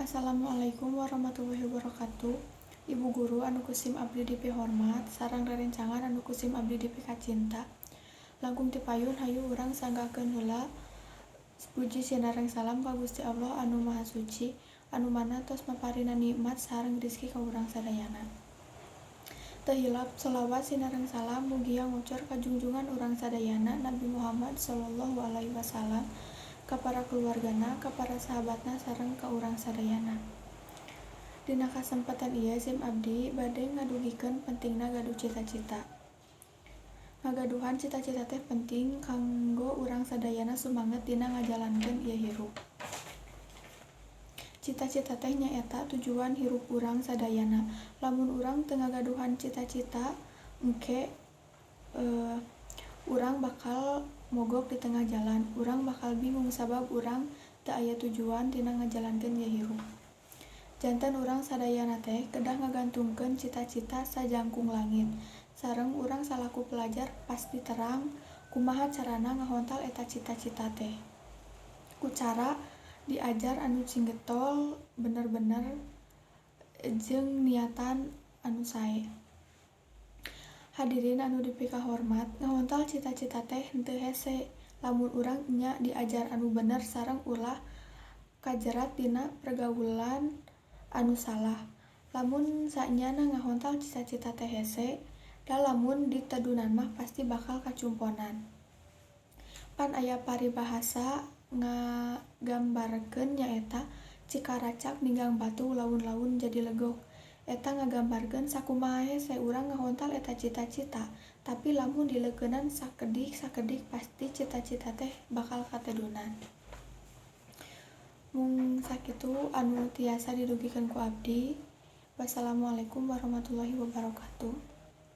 Assalamualaikum warahmatullahi wabarakatuh. Ibu guru anu ku sim abdi dipihormat sareng rerencangan anu ku sim abdi dipikacinta. Langkung ti payun, hayu urang sanggakeun heula puji sinareng salam ka Gusti Allah anu Maha Suci, anu mana tos maparina nikmat sareng rizki ka urang sadayana. Teu hilap, sholawat sinareng salam mugia ngocor ka junjungan urang sadayana, Nabi Muhammad Shallallahu Alaihi Wasallam, ka para keluargana, ka para sahabatna, sareng ka urang sadayana. Dina kasempatan ieu sim abdi bade ngadugikeun pentingna gaduh cita-cita. Ngagaduhan cita-cita teh penting kanggo urang sadayana sumanget dina ngajalankeun ieu hirup. Cita-cita teh nyaeta tujuan hirup urang sadayana. Lamun urang teu ngagaduhan cita-cita, engke urang bakal mogok di tengah jalan. Urang bakal bingung sabab urang teu aya tujuan dina ngajalankeun ieu hirup. Janten urang sadayana teh kedah ngagantungkeun cita-cita sajangkung langit. Sareng urang salaku pelajar pasti terang kumaha carana ngahontal eta cita-cita teh. Ku cara diajar anu cing getol, bener-bener, jeung niatan anu sae. Hadirin anu dipikahormat, ngahontal cita-cita teh henteu hese lamun urang nya diajar anu bener sareng ulah kajerat dina pergaulan anu salah. Lamun saenyana ngahontal cita-cita teh hese, da lamun ditedunan mah pasti bakal kacumponan. Pan aya paribahasa ngagambarkeun, nyaeta "Cikaracak ninggang batu, laun-laun jadi legok". Eta ngagambarkeun sakumaha hese urang ngahontal eta cita-cita, tapi lamun dileukeunan sakedik-sakedik pasti cita-cita teh bakal katedunan. Mung sakitu anu tiasa didugikeun ku abdi. Wassalamualaikum warahmatullahi wabarakatuh.